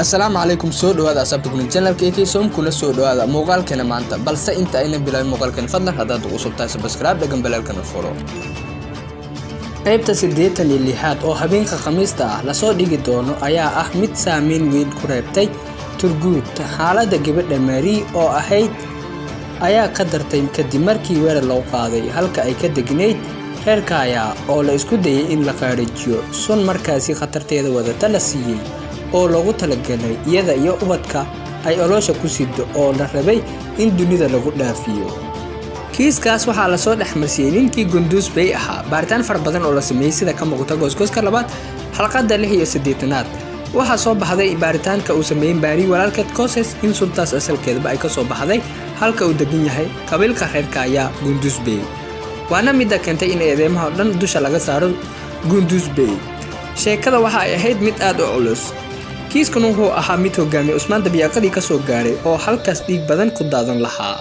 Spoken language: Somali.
Asalaamu calaykum, soo dhawaada asxaabta kuna channelka eksom, kuna soo dhawaada muuqaalkeena maanta. Balse inta aynan bilaabin muuqaalkan, fadlan haddaad cusub tahay subscribe, dhagan baleelkana furo. Qaybta 86aad oo habeenka Khamiista ah lasoo dhigi doono ayaa ah mid saameyn weyn ku reebtay Turguud. Xaaladda gabadha Marie oo ahayd ayaa ka dartay kadib markii weerar lagu qaaday halka ay ka degnayd reerkaya, oo la isku dayay in la qaarijiyo, sun markaasi khatarteeda wadata la siiyey oo loogu talagalay iyada iyo ubadka ay oloosha ku sido, oo la rabay in dunida lagu dhaafiyo. Kiiskaas waxaa lasoo dhexmarsiiyey ninkii Gunduus Bay ahaa. Baaritaan fara badan oo la sameeyey, sida ka muuqata goosgooska labaad xalqadda 86aad, waxaa soo baxday baaritaanka uu sameeyey Baari walaalkeed Coses in suntaas asalkeedaba ay kasoo baxday halka uu degan yahay qabiilka reerka ayaa Gunduus Bay, waana midda keentay in eedeymaha oo dhan dusha laga saaro Gunduus Bay. Sheekada waxa ay ahayd mid aad u culus. Kiiskan wuxuu ahaa mid hogaamiye Cusmaan dabyaaqadii kasoo gaaray oo halkaas dhiig badan ku daadan lahaa.